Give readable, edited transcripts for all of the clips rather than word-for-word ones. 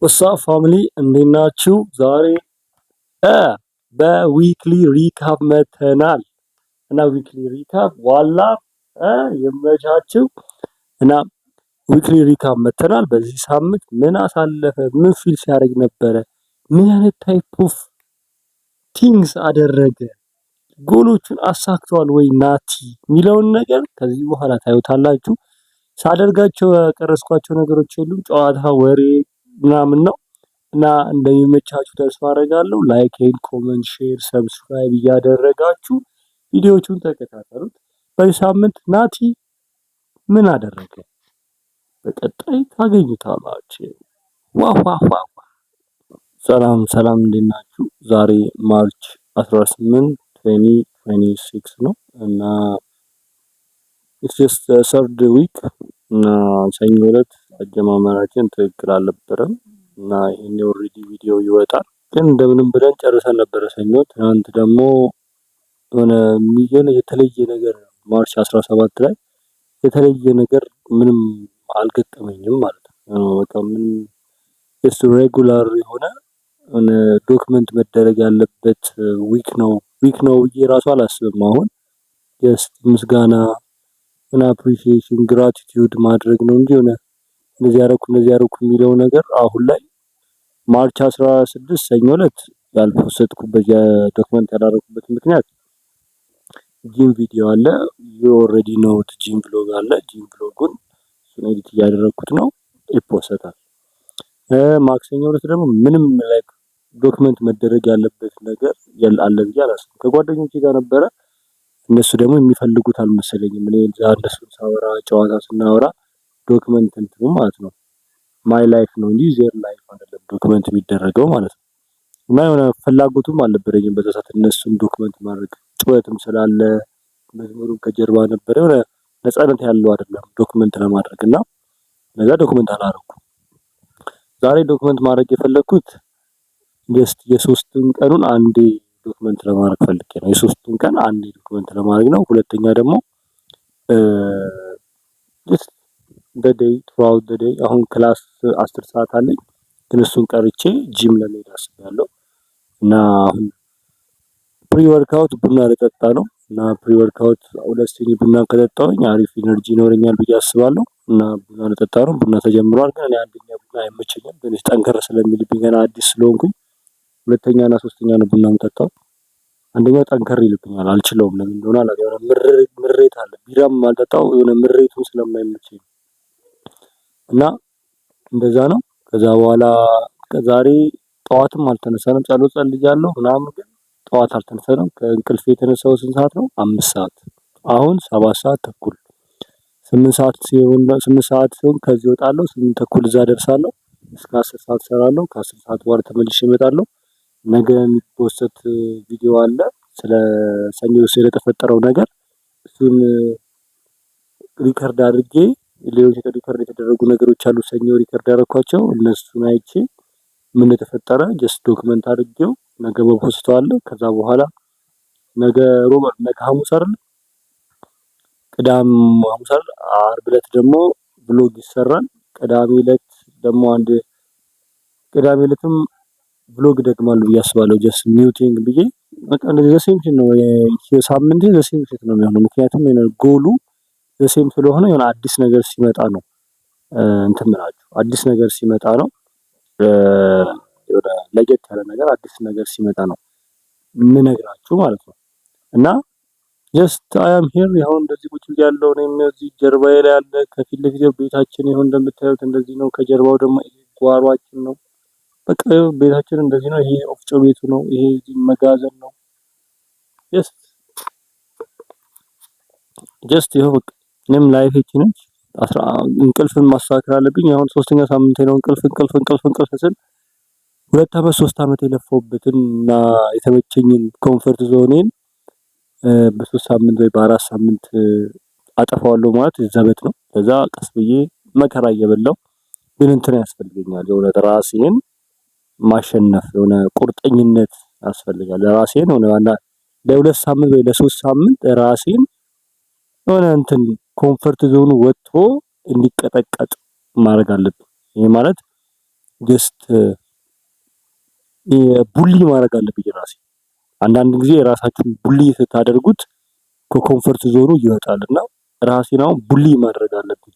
What's up, family? እንዴት ናችሁ? ዛሬ በ weekly recap መተናል እና weekly recap ዋላ የመቻችሁ እና weekly recap መተናል። በዚህ ሳምንት ምን አሳለፈ? ምን feel ሲያደርግ ነበረ? ምን አይነት type of things አደረገ? ጎሎቹን አሳክቷል ወይ ናቲ የሚለውን ነገር ከዚህ በኋላ ታዩታላችሁ። ሳደርጋቸው ያቀረስኳቸው ነገሮች የሉም። ጨዋታ፣ ወሬ ምናምን ነው እና እንደሚመቻችሁ ተስፋ አደርጋለሁ። Like and comment፣ share፣ subscribe እያደረጋችሁ ቪዲዮዎቹን ተከታተሉት። በዚህ ሳምንት ናቲ ምን አደረገ? በቀጣይ ታገኙታላችሁ። ዋው ዋው ዋው! ሰላም ሰላም፣ እንዴት ናችሁ? ዛሬ March 18 2026 ነው እና it's just third week እና ሰኞ ዕለት አጀማመራችን ትክክል አልነበረም እና ይሄኔ already ቪዲዮ ይወጣል፣ ግን እንደምንም ብለን ጨርሰን ነበረ ሰኞ። ትናንት ደግሞ የሆነ የሆነ የተለየ ነገር March 17 ላይ የተለየ ነገር ምንም አልገጠመኝም ማለት ነው። በቃ ምንም just regular የሆነ document መደረግ ያለበት week ነው ብዬ ራሱ አላስብም። አሁን just ምስጋና እና appreciation, gratitude ማድረግ ነው እንጂ የሆነ እንደዚህ ያደረኩ እንደዚህ ያደረኩ የሚለው ነገር አሁን ላይ March 16 ሰኞ ዕለት ያል post ኩበት የ document ያላደረኩበት ምክንያት ጂም ቪዲዮ አለ። You already know, gym vlog አለ። Gym vlog ኡን እሱን edit እያደረኩት ነው፣ ይ post ታል። ማክሰኞ ዕለት ደግሞ ምንም like document መደረግ ያለበት ነገር አለ ብዬ አላስብም። ከጓደኞቼ ጋር ነበረ። እነሱ ደግሞ የሚፈልጉት አልመሰለኝም። እኔ እዛ እነሱን ሳወራ፣ ጨዋታ ስናወራ document እንትኑ ማለት ነው my life ነው እንጂ their life አይደለም document የሚደረገው ማለት ነው። እና የሆነ ፍላጎቱም አልነበረኝም በዛ ሰዓት እነሱን document ማድረግ። ጩኸትም ስላለ፣ መዝሙሩም ከጀርባ ነበረ፣ የሆነ ነፃነት ያለው አይደለም document ለማድረግ እና ለዛ document አላደረኩም። ዛሬ document ማድረግ የፈለኩት just የሶስቱን ቀኑን አንዴ document ለማድረግ ፈልጌ ነው። የሶስቱን ቀን አንዴ document ለማድረግ ነው። ሁለተኛ ደግሞ just the day, throughout the day። አሁን class 10 ሰዓት አለኝ፣ ግን እሱን ቀርቼ ጂም ለመሄድ አስቤያለሁ። እና አሁን pre workout ቡና ልጠጣ ነው እና pre workout 2 ሲኒ ቡና ከጠጣሁኝ አሪፍ energy ይኖረኛል ብዬ አስባለሁ። እና ቡና ልጠጣ ነው። ቡና ተጀምሯል፣ ግን እኔ አንደኛ ቡና አይመቸኝም፣ ትንሽ ጠንከር ስለሚልብኝ ገና አዲስ ስለሆንኩኝ ሁለተኛ እና ሶስተኛ ነው ቡና የምጠጣው። አንደኛው ጠንከር ይልብኛል፣ አልችለውም። ለምን እንደሆነ አላውቅም። የሆነ ምሬት አለ። ቢራም የማልጠጣው የሆነ ምሬቱን ስለማይመቸኝ ነው። እና እንደዛ ነው። ከዛ በኋላ ዛሬ ጠዋትም አልተነሳንም። ጸሎት ጸልያለሁ ምናምን፣ ግን ጠዋት አልተነሳንም። ከእንቅልፌ የተነሳው ስንት ሰዓት ነው? 5 ሰዓት። አሁን 7 ሰዓት ተኩል፣ 8 ሰዓት ሲሆን 8 ሰዓት ሲሆን ከዚህ እወጣለሁ። 8:30 እዛ ደርሳለሁ። እስከ 10 ሰዓት እሰራለሁ። ከ10 ሰዓት በኋላ ተመልሼ እመጣለሁ። ነገ የሚ post ቪዲዮ አለ ስለ ሰኞ ስለተፈጠረው ነገር። እሱን record አድርጌ፣ ሌሎች record የተደረጉ ነገሮች አሉ ሰኞ record ያደረኳቸው፣ እነሱን አይቼ ምን እንደተፈጠረ just document አድርጌው ነገ በ post ተዋለሁ። ከዛ በኋላ ነገ ሮብ፣ ነገ ሐሙስ አይደል? ቅዳም ሐሙስ አይደል? ዓርብ ዕለት ደግሞ vlog ይሰራል። ቅዳሜ ዕለት ደግሞ አንድ ቅዳሜ ዕለትም vlog ደግማለሁ ብዬ አስባለሁ። Just new thing ብዬ በቃ እንደዚህ the same shit ነው፣ የሳምንቴ the same shit ነው የሚሆነው። ምክንያቱም goal ኡ the same ስለሆነ የሆነ አዲስ ነገር ሲመጣ ነው እንትን ምላችሁ፣ አዲስ ነገር ሲመጣ ነው፣ የሆነ ለየት ያለ ነገር፣ አዲስ ነገር ሲመጣ ነው የምነግራችሁ ማለት ነው። እና just I am here። ይኸው እንደዚህ ቁጭ ብያለሁ። እኔም እዚህ ጀርባዬ ላይ አለ፣ ከፊት ለፊት ቤታችን ይኸው እንደምታዩት እንደዚህ ነው። ከጀርባው ደግሞ ይሄ ጓሯችን ነው። በቃ ቤታችን እንደዚህ ነው። ይሄ ወፍጮ ቤቱ ነው። ይሄ እዚህ መጋዘን ነው። Just ይኸው በቃ እኔም life ይቺ ነች። እንቅልፍን ማስተካከል አለብኝ። አሁን ሶስተኛ ሳምንቴ ነው። እንቅልፍ እንቅልፍ እንቅልፍ እንቅልፍ ስል 2 አመት 3 አመት የለፋሁበትን እና የተመቸኝን comfort zone ኤን በ3 ሳምንት ወይ በ4 ሳምንት አጠፋዋለሁ ማለት ዘበት ነው። ከዛ ቀስ ብዬ መከራ እየበላሁ ግን እንትን ያስፈልገኛል፣ የሆነ ራሴን ማሸነፍ፣ የሆነ ቁርጠኝነት ያስፈልጋል። ራሴን የሆነ ለ2 ሳምንት ወይ ለ3 ሳምንት ራሴን የሆነ እንትን comfort zone ኡ ወጥቶ እንዲቀጠቀጥ ማድረግ አለብኝ። ይሄ ማለት Just bully ማድረግ አለብኝ ራሴ። አንዳንድ ጊዜ የራሳችሁን bully ስታደርጉት ከ comfort zone ኡ ይወጣል እና ራሴን አሁን bully ማድረግ አለብኝ።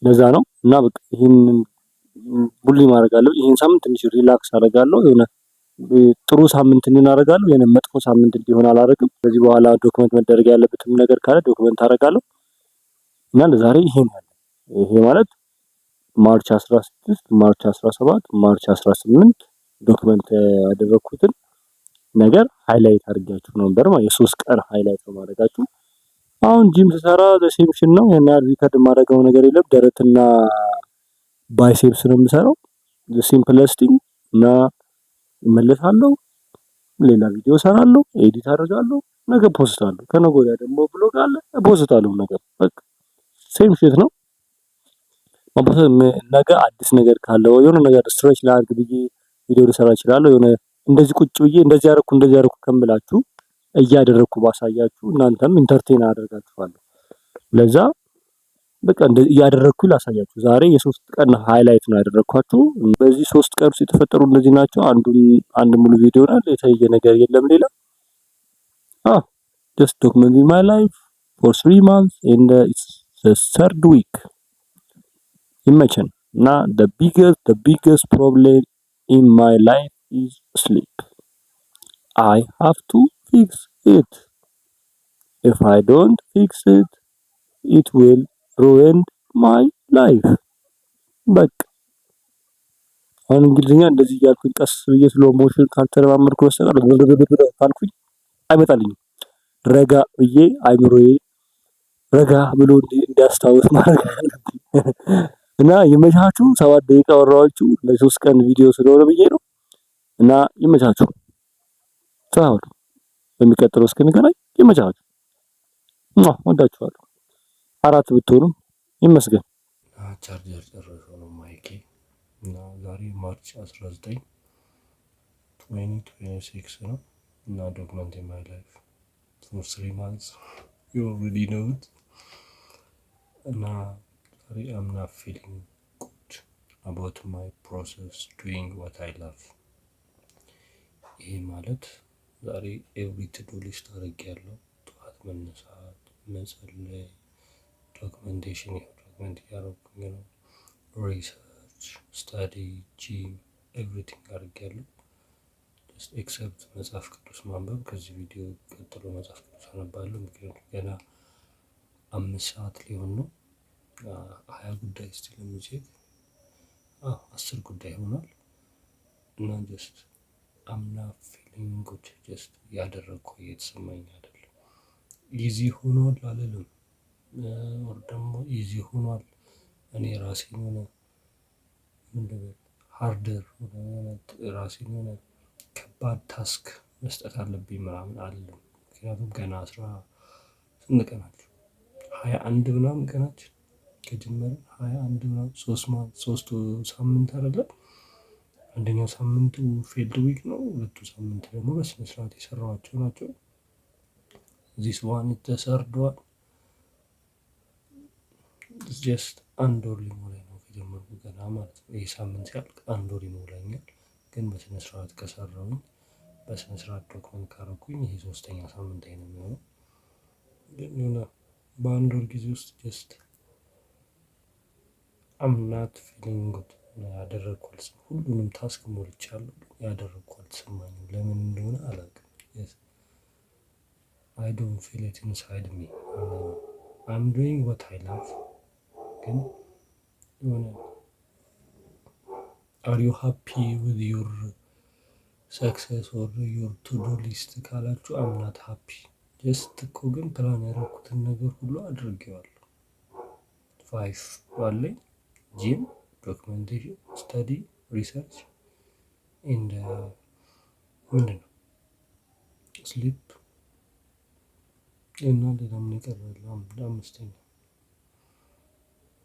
ለዛ ነው እና በቃ ይሄንን bully ማድረግ አለብኝ። ይሄን ሳምንት ትንሽ relax አደርጋለሁ። የሆነ ጥሩ ሳምንት እንዲሆን አደርጋለሁ። የሆነ መጥፎ ሳምንት እንዲሆን አላደርግም። ከዚህ በኋላ document መደረግ ያለበትም ነገር ካለ document አደርጋለሁ። እና ለዛሬ ይሄን ያለ ይሄ ማለት March 16፣ March 17፣ March 18 document ያደረኩትን ነገር highlight አድርጊያችሁ ነበር ማለት የ3 ቀን highlight ነው ማድረጋችሁ። አሁን ጂም ስሰራ same shit ነው። ያን ያህል record የማደርገው ነገር የለም። ደረትና biceps ነው የምሰራው። Simplest thing እና እመለሳለሁ። ሌላ ቪዲዮ እሰራለሁ፣ edit አደርጋለሁ፣ ነገ post አለሁ። ከነገ ወዲያ ደግሞ vlog አለ፣ post አለሁ። ነገ በቃ same shit ነው። ነገ አዲስ ነገር ካለ የሆነ ነገር stretch ላድርግ ብዬ ቪዲዮ ልሰራ እችላለሁ። የሆነ እንደዚህ ቁጭ ብዬ እንደዚህ አደረኩ እንደዚህ አደረኩ ከምላችሁ እያደረኩ ባሳያችሁ እናንተም entertain አደርጋችኋለሁ። ለዛ በቃ እያደረግኩ ላሳያችሁ። ዛሬ የ3 ቀን highlight ነው ያደረግኳችሁ። በዚህ 3 ቀን ውስጥ የተፈጠሩ እነዚህ ናቸው። አንዱን አንድ ሙሉ ቪዲዮ ናል። የተለየ ነገር የለም ሌላ። Just documenting my life for 3 months and it's the third week። ይመቸን። እና the biggest problem in my life is sleep. I have to fix it. If I don't fix it, it will ruin my life። በቃ አሁን እንግሊዝኛ እንደዚህ እያልኩኝ ቀስ ብዬ slow motion ካልተለማመድኩ በስተቀር ካልኩኝ አይመጣልኝም። ረጋ ብዬ አይምሮዬ ረጋ ብሎ እንዲያስታውስ ማድረግ አለብኝ። እና ይመቻችሁ። 7 ደቂቃ ወራዎቹ ለ3 ቀን ቪዲዮ ስለሆነ ብዬ ነው። እና ይመቻችሁ። ቻው። በሚቀጥለው እስክንገናኝ ይመቻችሁ። ወዳችኋለሁ። አራት ብትሆኑም ይመስገን። ቻርጀር ጨርሶ ነው mic ኤ። እና ዛሬ March 19 2026 ነው እና document my life for 3 months, you already know it። እና ዛሬ I'm not feeling good about my process doing what I love። ይሄ ማለት ዛሬ every to do list አድርጌያለሁ። ጠዋት መነሳት፣ መጸለይ፣ documentation፣ ይኸው document እያደረኩኝ ነው። Research፣ study፣ gym፣ everything አድርጌያለሁ። Just except መጽሐፍ ቅዱስ ማንበብ። ከዚህ ቪዲዮ ቀጥሎ መጽሐፍ ቅዱስ አነባለሁ። ምክንያቱም ገና 5 ሰዓት ሊሆን ነው። 20 ጉዳይ still የሚቼክ 10 ጉዳይ ይሆናል። እና just I'm not feeling good። Just እያደረግኩ እየተሰማኝ አይደለም። Easy ሆኗል አልልም፣ or ደግሞ easy ሆኗል እኔ ራሴን ሆነ ምን ልበል harder ራሴን የሆነ ከባድ task መስጠት አለብኝ ምናምን አልልም። ምክንያቱም ገና አስራ ስንት ቀናችን፣ 21 ምናምን ቀናችን ከጀመርን፣ 21 ምናምን 3 ሳምንት አይደለ? አንደኛው ሳምንቱ failed week ነው። ሁለቱ ሳምንት ደግሞ በስነ ስርዓት የሰራኋቸው ናቸው። This one, the third one, just አንድ ወር ሊሞላኝ ነው ከጀመርኩ ገና ማለት ነው። ይህ ሳምንት ሲያልቅ አንድ ወር ይሞላኛል። ግን በስነ ስርዓት ከሰራሁኝ፣ በስነ ስርዓት document ካረኩኝ ይሄ ሶስተኛ ሳምንት ነው የሚሆነው። ግን የሆነ በአንድ ወር ጊዜ ውስጥ just I'm not feeling good። ያደረግኩ ሁሉንም task ሞልቻለሁ። ያደረግኩ አልተሰማኝም። ለምን እንደሆነ አላውቅም። I don't feel it inside me. I'm doing what I love ግን የሆነ are you happy with your success or your to do list ካላችሁ I'm not happy። Just እኮ ግን ፕላን ያደረኩትን ነገር ሁሉ አድርጌዋለሁ። Five አለኝ፦ gym፣ documentation፣ study፣ research and ምንድን ነው sleep እና ሌላ ምን የቀረ? አምስተኛ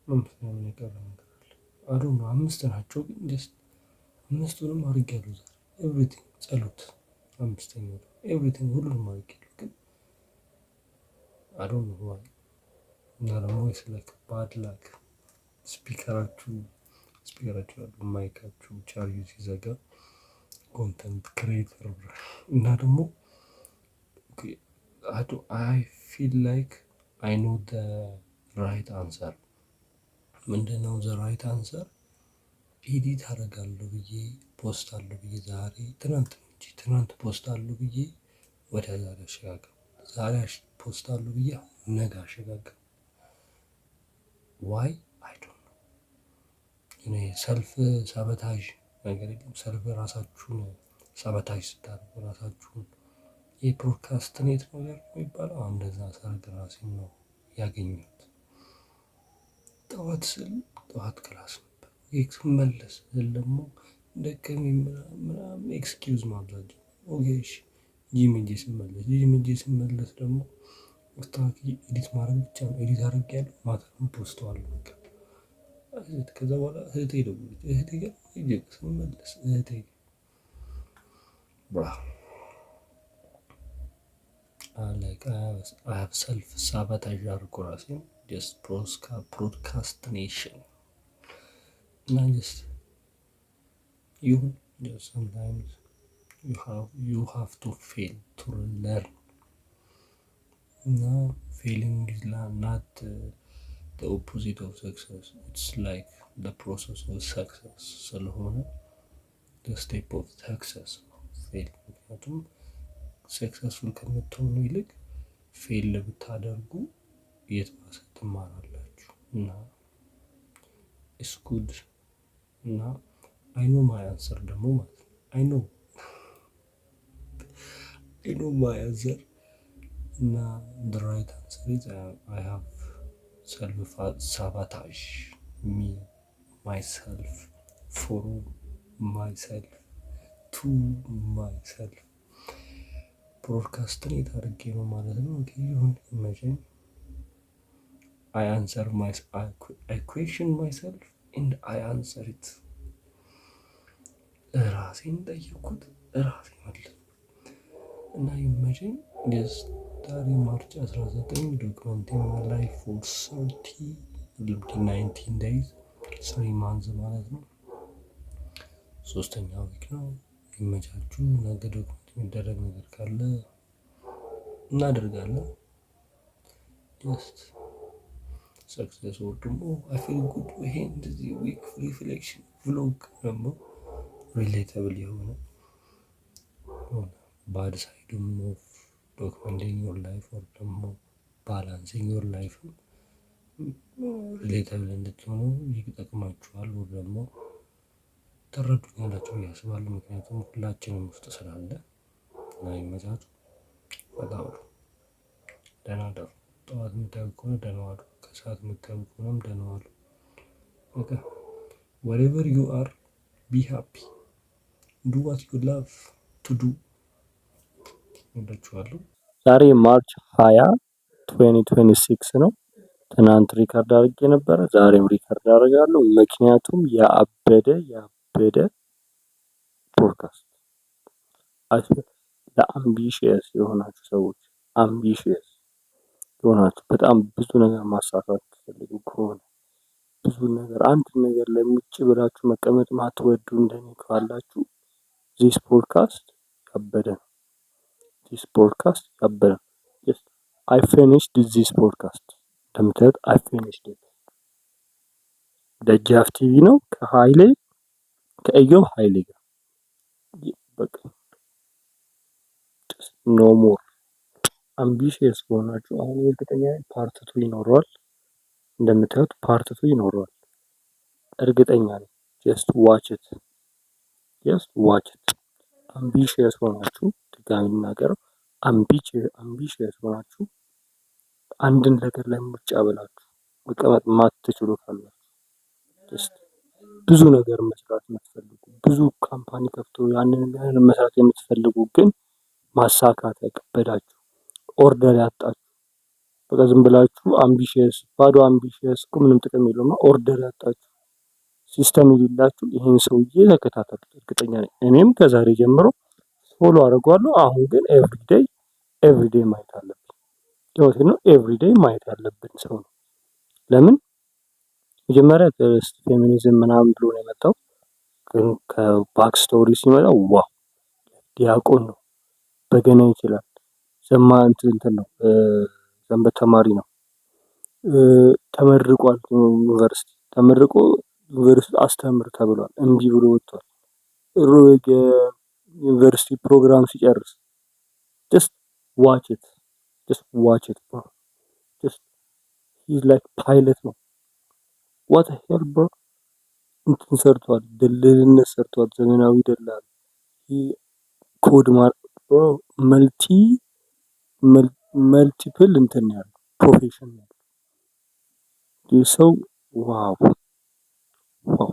ምን የቀረ ነገር አለ? I don't know። አምስት ናቸው ግን just አምስቱንም አድርጌያለሁ ዛሬ everything። ጸሎት አምስተኛው፣ everything ሁሉንም አድርጌያለሁ ግን I don't know why። እና ደግሞ it's like bad luck speaker ኣችሁ Speaker ኣችሁ mic ኣችሁ charge ሲዘጋ content creator እና ደግሞ I feel like I know the right answer። ምንድነው the right answer? Edit አደርጋለሁ ብዬ post አለሁ ብዬ ዛሬ፣ ትናንት ነው እንጂ፣ ትናንት post አለሁ ብዬ ወደ ዛሬ አሸጋገርኩ። ዛሬ post አለሁ ብዬ ነገ አሸጋገርኩ። Why? I don't know። እኔ self sabotage ነገር የለም። Self ራሳችሁን sabotage ስታደርጉ፣ ራሳችሁን የ procrastinate ነገር ነው የሚባለው፣ እንደዛ ሳደርግ ራሴን ነው ያገኘሁት። ጠዋት ስል ጠዋት class ነበር። ስመለስ ስል ደግሞ ደከመኝ ምናምን excuse ማብዛት። Okay እሺ፣ ጂም ሄጄ ስመለስ፣ ጂም ሄጄ ስመለስ ደግሞ አስተካክዬ edit ማድረግ ብቻ ነው። Edit አድርጌያለሁ፣ ማታ post አዋለሁ በቃ። ከዛ በኋላ እህቴ ደወለች። እህቴ ጋር ሄጄ ስመለስ እህቴ bro, like I have self sabotage አድርጎ ራሴን just procrastination እና just ይሁን። Just sometimes you have to fail to learn። እና failing is not the opposite of success, it's like the process of success ስለሆነ the step of success ነው fail። ምክንያቱም successful ከምትሆኑ ይልቅ fail ብታደርጉ የተባሰ ትማራላችሁ እና it's good። እና I know my answer ደግሞ ማለት ነው። I know my answer። እና the right answer is I have self sabotage me, myself, for myself, to myself procrastinate አድርጌ ነው ማለት ነው። Okay ይሁን፣ ይመቸኝ። I answer my I question myself and I answer it። ራሴን ጠየቅኩት፣ ራሴ መለስኩ እና ይመቸኝ። ዛሬ March 19 documenting my life for 30 19 days፣ 3 months ማለት ነው። ሶስተኛ week ነው። ይመቻችሁ። ነገ document የሚደረግ ነገር ካለ እናደርጋለን። Just success or ደግሞ I feel good። ይሄ እንደዚህ week reflection vlog ደግሞ relatable የሆነ bad side ም of documenting your life or ደግሞ balancing your life ም relatable እንድትሆኑ ይጠቅማችኋል። Or ደግሞ ትረዱኛላችሁ ብዬ አስባለሁ። ምክንያቱም ሁላችንም ውስጥ ስላለ። እና ይመቻችሁ። በጣም ደህና እደሩ። ጠዋት የምታዩ ከሆነ ደህና ዋሉ። ከሰዓት የምታዩ ከሆነም ደህና ዋሉ። Okay, wherever you are, be happy, do what you love to do። ወዳችኋለሁ። ዛሬ March 20 2026 ነው። ትናንት record አድርጌ ነበረ። ዛሬም record አደርጋለሁ። ምክንያቱም ያበደ ያበደ ፖድካስት ለ ambitious የሆናችሁ ሰዎች፣ ambitious የሆናችሁ፣ በጣም ብዙ ነገር ማሳካት ትፈልጉ ከሆነ፣ ብዙ ነገር አንድ ነገር ላይ ሙጭ ብላችሁ መቀመጥ ማትወዱ እንደኔ ካላችሁ this podcast ያበደ ነው። This podcast ያበደ ነው። Just I finished this podcast። እንደምታዩት I finished it። ደጃፍ ቲቪ ነው ከሀይሌ፣ ከእዮብ ሀይሌ ጋር። በቃ no more። Ambitious ከሆናችሁ አሁን እርግጠኛ part two ይኖረዋል። እንደምታዩት part two ይኖረዋል። እርግጠኛ ነኝ። Just watch it, just watch it። Ambitious ሆናችሁ፣ ድጋሚ ልናገረው፣ ambitious ሆናችሁ አንድን ነገር ላይ ሙጫ ብላችሁ መቀመጥ ማትችሉ ካላችሁ፣ just ብዙ ነገር መስራት የምትፈልጉ፣ ብዙ company ከፍቶ ያንን ያንን መስራት የምትፈልጉ ግን ማሳካት ያከበዳችሁ፣ order ያጣችሁ፣ በቃ ዝም ብላችሁ ambitious፣ ባዶ ambitious እኮ ምንም ጥቅም የለውም። Order ያጣችሁ፣ system የሌላችሁ ይሄን ሰውዬ ተከታተሉት። እርግጠኛ ነኝ እኔም ከዛሬ ጀምሮ follow አደርገዋለሁ። አሁን ግን everyday, everyday ማየት አለብኝ። ህይወቴ ነው። Everyday ማየት ያለብን ሰው ነው። ለምን መጀመሪያ ፌሚኒዝም ምናምን ብሎ ነው የመጣው፣ ግን ከ back story ሲመጣ wow፣ ዲያቆን ነው፣ በገና ይችላል፣ ዘማ እንትን ነው፣ ሰንበት ተማሪ ነው፣ ተመርቋል፣ ዩኒቨርሲቲ ተመርቆ ዩኒቨርሲቲ አስተምር ተብሏል፣ እምቢ ብሎ ወጥቷል። የዩኒቨርሲቲ ፕሮግራም ሲጨርስ just watch it, just watch it, bro. Just he's like pilot ነው። What hell, bro? እንትን ሰርቷል፣ ደላልነት ሰርቷል፣ ዘመናዊ ደላላ፣ code bro፣ multiple እንትን ያለው profession ያለው ይህ ሰው። Wow, wow!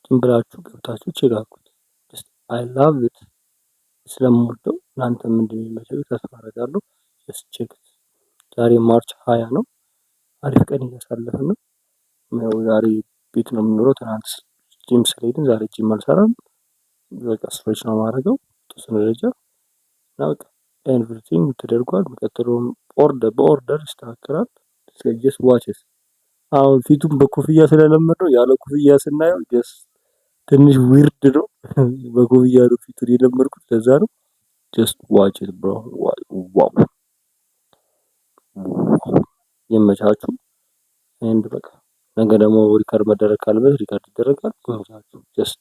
ዝም ብላችሁ ገብታችሁ check አድርጉት። I love it። ስለምወደው እናንተም እንደሚመቻችሁ ተስፋ አደርጋለሁ። Just check። ዛሬ March 20 ነው። አሪፍ ቀን እያሳለፍን ነው። ያው ዛሬ ቤት ነው የምኖረው። ትናንት ጂም ስለሄድን ዛሬ ጂም አልሰራም። በቃ stretch ነው የማደርገው ተወሰነ ደረጃ እና በቃ everything ተደርጓል። የሚቀጥለውም order በ order ይስተካከላል። Just watch it። አሁን ፊቱን በኮፍያ ስለለመደው ያለ ኮፍያ ስናየው just ትንሽ weird ነው። በኮፍያ ነው ፊቱን የለመድኩት፣ ለዛ ነው። Just watch it, bro. Wow, ይመቻችሁ። And በቃ ነገ ደግሞ record መደረግ ካለበት record ይደረጋል። ይመቻችሁ። Just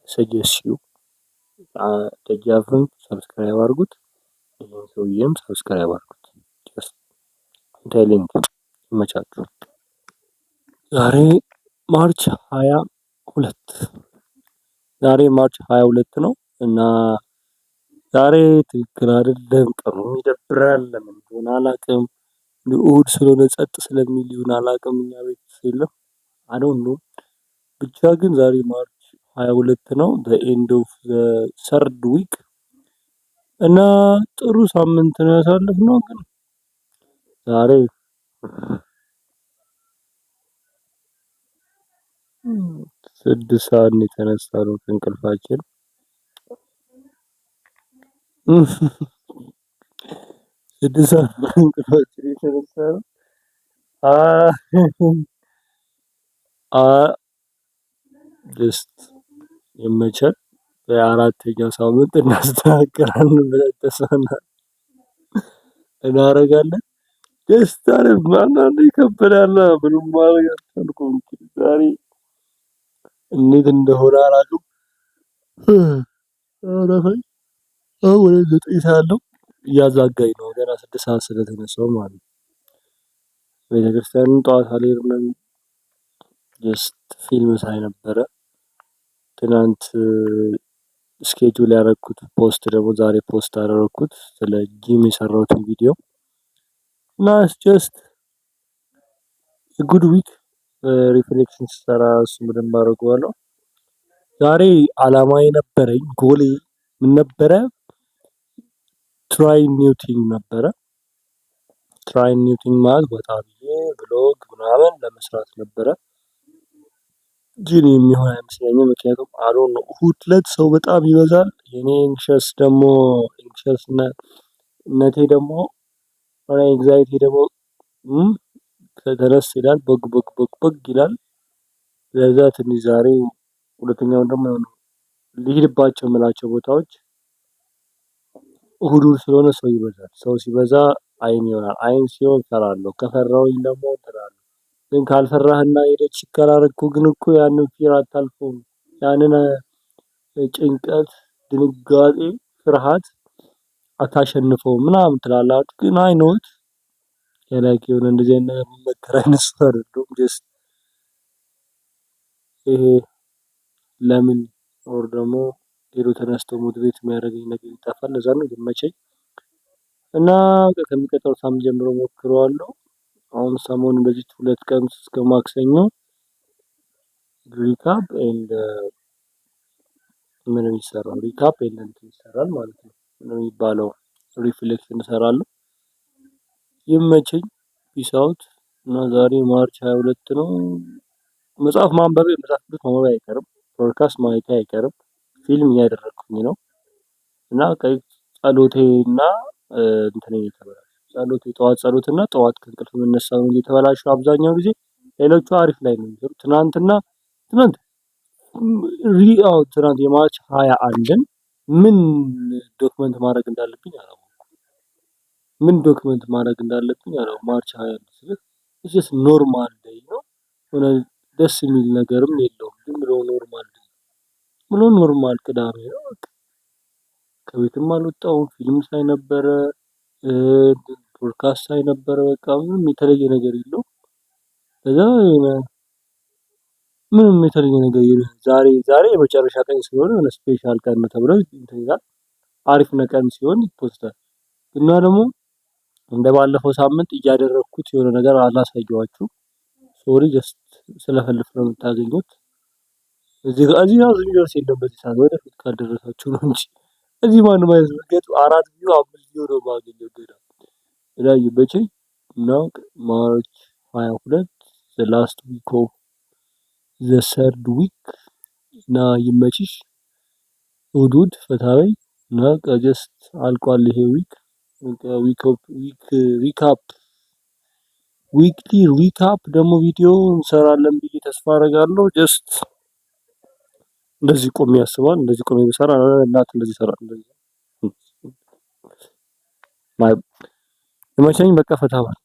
suggest you ደጃፍን subscribe አድርጉት። ይህን ሰውዬም subscribe አድርጉት። Just telling። ይመቻችሁ። ዛሬ March 22፣ ዛሬ March 22 ነው እና ዛሬ ትክክል አይደለም። ቀኑም ይደብራል። ለምን እንደሆነ አላውቅም። እሁድ ስለሆነ ጸጥ ስለሚል ይሁን አላውቅም። እኛ ቤት የለም፣ I don't know። ብቻ ግን ዛሬ March 22 ነው፣ the end of the third week እና ጥሩ ሳምንት ነው ያሳለፍነው። ግን ዛሬ 6 ሰዓት ነው የተነሳነው ከእንቅልፋችን። 6 ሰዓት ከእንቅልፋችን የተነሳነው። Just ይመቻል። በአራተኛው ሳምንት እናስተካክላለን ብለን ተስፋ እናደርጋለን። ደስታ አንዳንዴ ይከብዳል። ምንም ማድረግ አልቻልኩም። ዛሬ እንዴት እንደሆነ አላውቅም። ወደ 9 ሰዓት ነው፣ እያዛጋኝ ነው። ገና 6 ሰዓት ስለተነሳሁ ማለት ነው። ቤተክርስቲያንን ጠዋት አልሄድንም። Just ፊልም ሳይ ነበረ። ትናንት schedule ያደረኩት post ደግሞ ዛሬ post አደረኩት፣ ስለ ጂም የሰራሁትን ቪዲዮ። እና just good week። Reflection ስሰራ እሱን በደንብ አደርገዋለሁ። ዛሬ አላማ የነበረኝ ጎሌ ምን ነበረ? Try new thing ነበረ። Try new thing ማለት ወጣ ብዬ vlog ምናምን ለመስራት ነበረ። ግን የሚሆን አይመስለኝም። ምክንያቱም I don't know፣ እሁድ ዕለት ሰው በጣም ይበዛል። የኔ anxious ደግሞ anxious ነቴ ደግሞ anxiety ደግሞ ተነስ ይላል፣ ቦግ ቦግ ቦግ ቦግ ይላል። ለዛ ትንሽ ዛሬ ሁለተኛውን ደግሞ ልሂድባቸው የምላቸው ቦታዎች እሁድ እሁድ ስለሆነ ሰው ይበዛል። ሰው ሲበዛ አይን ይሆናል። አይን ሲሆን እፈራለሁ። ከፈራሁኝ ደግሞ እላለሁ። ግን ካልፈራህና ሄደህ check ካላረግከው ግን እኮ ያንን fear አታልፈውም። ያንን ጭንቀት፣ ድንጋጤ፣ ፍርሃት አታሸንፈውም ምናምን ትላላችሁ። ግን I know it፣ like የሆነ እንደዚህ አይነት ነገር የሚመከር አይነት ሰው አይደለሁም። Just ይሄ ለምን or ደግሞ ሄዶ ተነስቶ motivate የሚያደርገኝ ነገር ይጠፋል። ለዛ ነው። ይመቸኝ እና ከሚቀጥለው ሳምንት ጀምሮ ሞክረዋለሁ። አሁን ሰሞኑን በዚህ 2 ቀን እስከ ማክሰኞ recap and ምን ይሰራል? Recap and እንትን ይሰራል ማለት ነው። ምን የሚባለው reflection እሰራለሁ። ይመቸኝ። Peace out። እና ዛሬ March 22 ነው። መጽሐፍ ማንበቤ፣ መጽሐፍ ቅዱስ ማንበቤ አይቀርም። ፖድካስት ማየቴ አይቀርም። ፊልም እያደረግኩኝ ነው። እና ጸሎቴና እንትኔ የተበላሸው ጸሎቴ፣ ጠዋት ጸሎትና ጠዋት ከእንቅልፍ የምነሳው እንጂ የተበላሸው አብዛኛው ጊዜ ሌሎቹ አሪፍ ላይ ነው የሚሰሩት። ትናንትና ትናንት አዎ ትናንት የ March 21ን ምን document ማድረግ እንዳለብኝ አላወኩም። ምን document ማድረግ እንዳለብኝ አላወኩም። March 21 ስልህ it's normal day ነው። የሆነ ደስ የሚል ነገርም የለውም። ዝም ብሎ normal day፣ ብሎ normal ቅዳሜ ነው። በቃ ከቤትም አልወጣሁም። ፊልም ሳይ ነበረ፣ ፖድካስት ሳይ ነበረ። በቃ ምንም የተለየ ነገር የለውም። ከዛ ምንም የተለየ ነገር የለም። ዛሬ ዛሬ የመጨረሻ ቀን ስለሆነ የሆነ special ቀን ነው ተብሎ እንትን ይላል። አሪፍ ቀን ሲሆን ይፖስታል። እና ደግሞ እንደ ባለፈው ሳምንት እያደረኩት የሆነ ነገር አላሳየኋችሁም። Sorry፣ just ስለፈልፍ ነው የምታገኙት። እዚህ እዚህ ራሱ የሚደርስ የለም በዚህ ሰዓት፣ ወደፊት ካልደረሳችሁ ነው እንጂ እዚህ ማንም አይነት አራት view፣ አምስት view ነው የማገኘው ገና። እና ይመቸኝ። እና March 22፣ the last week of the third week፣ እና ይመችሽ። እሑድ እሑድ ፈታ በይ። እና just አልቋል ይሄ week። Week recap፣ weekly recap ደግሞ ቪዲዮ እንሰራለን ብዬ ተስፋ አደርጋለሁ። Just እንደዚህ ቆሜ ያስባል። እንደዚህ ቆሜ ብሰራ እናት እንደዚህ ይሰራል። እንደዚህ ይመቸኝ። በቃ ፈታ በል።